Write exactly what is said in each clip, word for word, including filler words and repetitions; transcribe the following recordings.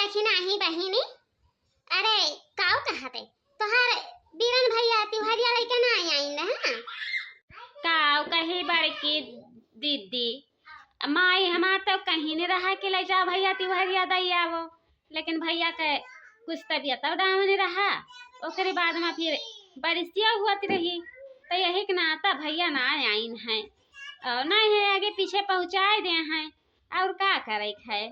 कि नाही बहिनी, अरे काऊ कहत है, तोहार बीरन भैया तिवहरिया लइके ना आइन रहे, हाँ? काऊ कही बड़की दीदी, माई हमार तो कहिन रहा कि ले जाओ भैया तिवहरिया दई आवो, लेकिन भैया के कुछ तबियत डाउन रहा, ओकरे बाद में फिर बारिशिया हुअत रही, तो यही के नाता भैया ना आइन है और ना है आगे पीछे पहुँचाए दे हैं, और का करे के है?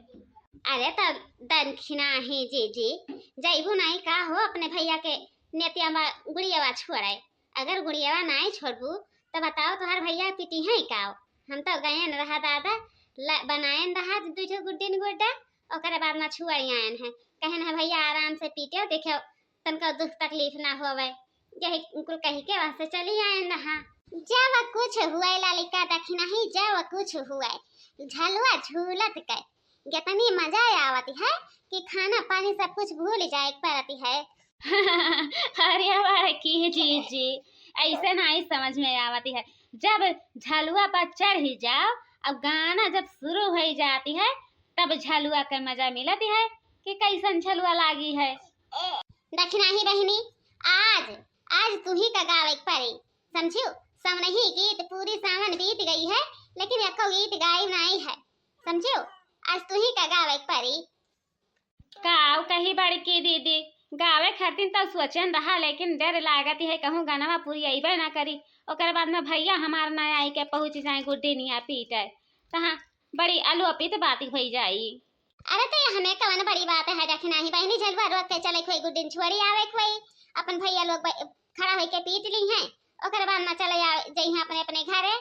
अरे तब दखिना ही जीजी, जइबू नहीं का हो अपने भैया के नेतिया में गुड़ियावा छोड़े? अगर गुड़ियावा नहीं छोड़बू तो बताओ तोहर भैया पिटी है का? हम तो गयन रहा दादा, ल-, बनायन रहा दू ठो गुड्डिन गुड्डा, ओकरे बाद में छुआई आयन है, कहन है भैया आराम से पीटियो, देखो तनको दुख तकलीफ ना होवे, यही कुल कही के वहाँ से चली आयन रहा। जब कुछ हुए ललिका दखिना ही, जब कुछ हुए, झलुआ झूलत के इतनी मजा आवत है कि खाना पानी सब कुछ भूल जाए के पड़त है। अरे बड़की जीजी, ऐसे नहीं समझ में आवत है, जब झलुआ पर चढ़ी जाओ, अब गाना जब शुरू हो जाती है, तब झलुआ के मजा मिलत है कि कैसन झलुआ लागी है। दखिना ही बहिनी, आज, आज तुही का गावे के पड़ी, समझियो? सवनही गीत पूरी सावन बीत गई है, लेकिन एको गीत गाई नहीं है, समझियो? आज तुही का गावे के पड़ी। काऊ कही बड़की दीदी, गावे खातिर तो सोचन रहा, लेकिन डर लागत है कहूँ गनवा पूरी अइबे ना करी, ओकर बाद में भैया हमार ना आई के पहुँच जाए गुड्डिनिया पीटे, तहाँ बड़ी अलोपित बात भई जाई। अरे तो ये हमें कवन बड़ी बात है, दखिना ही बहिनी, झलुआ रोक के चले कोई गुड्डिन छोड़ी आवे कोई, अपन भैया लोग बै-, खड़ा होके पीट ली हैं, ओकर बाद में चले आ जइहें अपने अपने घरे।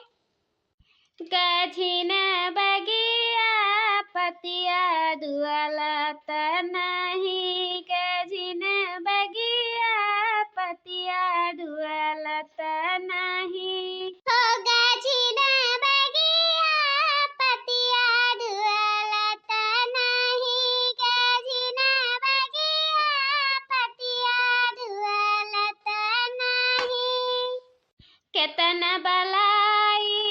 गझिन बगिया पतिया डुअलत नहीं, गझिन बगिया पतिया डुअलत नहीं। हो गझिन बगिया पतिया डुअलत नहीं, गझिन बगिया पतिया डुअलत नहीं। केतन बलाई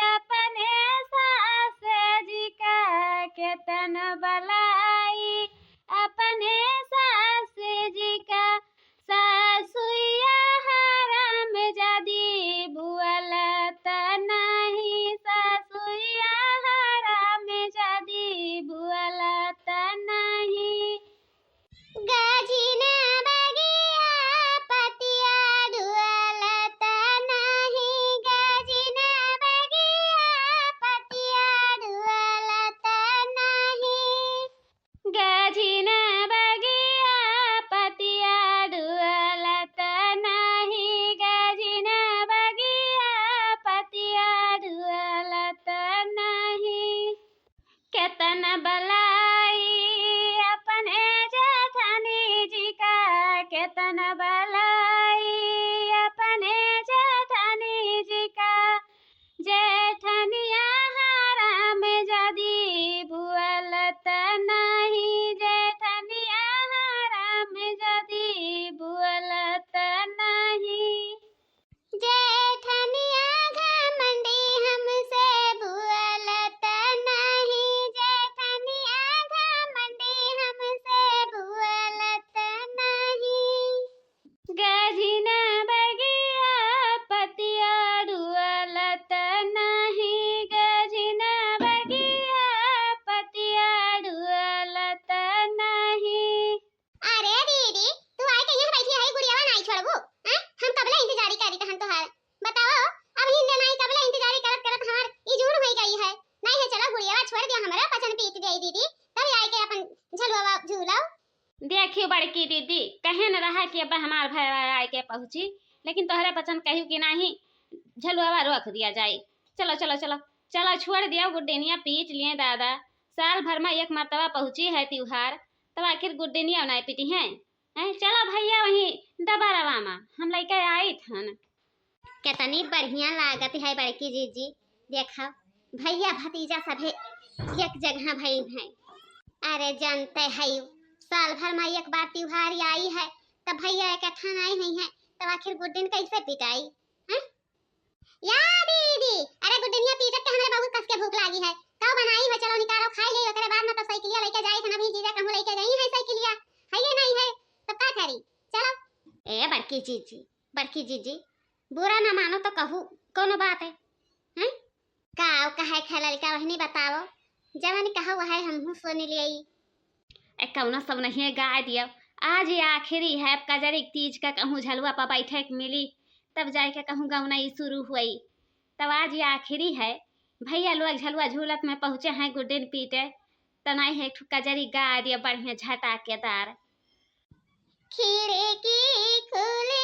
अपने सास जी का, केतन बलाई अपने सास जी का, सासुया हराम जादी बुअलत नहीं, सासुया हराम जादी बुअलत नहीं। गझिन बगिया पतिया डुअलत नहीं, गझिन बगिया पतिया डुअलत नहीं। गझिन बगिया पतिया डुअलत नहीं, गझिन बगिया पतिया डुअलत नहीं। केतन बलाई अपने जेठनी जी का, केतन बलाई अपने जेठनी जी का, जेठनिया हराम जादी बुअलत नहीं, जेठनिया हराम जादी बुअलत नहीं। जेठनिया घमंडी हमसे बुअलत नहीं, जेठनिया घमंडी हमसे बुअलत नहीं। गझिन बगिया पतिया डुअलत नहीं, गझिन बगिया पतिया डुअलत नहीं। अरे दीदी, तू आए के यहाँ बैठी है, गुड़ियावा नाई छोड़बू? हैं? हम कबले इंतजारी करी तहन तोहार। बताओ, अब हिन्ने नाई कबले इंतजारी करत करत हमार ई जून होई गई है। नाई है, चलो गुड़ियावा छोड़ दिया, हमरा पचन पीट जाई दीदी, तब आए के अपन झलुआ झूलाओ। देखियो बड़की दीदी, कहे न रहा कि अब हमार भैया आए के पहुँची, लेकिन तोहरे पचन कहियो कि नाही, झलुआ रोक दिया जाए। चलो, चलो, चलो, चलो, छोड़ दिया, गुड्डेनिया पीट लिए दादा। साल भर में एक मर्तबा पहुँची है त्योहार, तब आखिर गुड्डेनिया नाई पीटी हैं। हैं, चलो भैया वहीं डबरवा में हम लइके आई थन। कितनी बढ़िया लागत है बड़की जीजी, देखा भैया भतीजा सभे एक जगह भई हैं। अरे जानते है, साल भर में एक बार त्योहार आई है, तब भैया एक ठान आई हुई हैं, तब आखिर गुड्डिन कैसे पिटाई? हैं? या दीदी, अरे गुड्डिनिया पीटत के हमरे बहुत कस के भूख लागी है, का बनाई हो? चलो निकालो खाई ले, ओकरे बाद में तो साइकिलिया लइके जाई थन, अभी जीजा कहूँ लइके गई है। कि जीजी, बड़की जीजी, बुरा ना मानो तो कहू, कौनो बात है, हैं? का कहे खे ललका वहनी बताओ, जवन कहो वह हमहू सुन लियई। ए कौनो सब नहीं गाय दियो, आज ये आखिरी है, अब कजरी तीज का कहूँ झलुआ पर बैठे के मिली, तब जाए के कहूँ गौना ई शुरू हुई। तब आज ये आखिरी है, भैया लोग झलुआ झूलत में पहुँचे हैं गुड्डिन पीटे, तनाई है एक ठो कजरी गाय दियो बढ़िया झटाकेदार। खिड़की खुले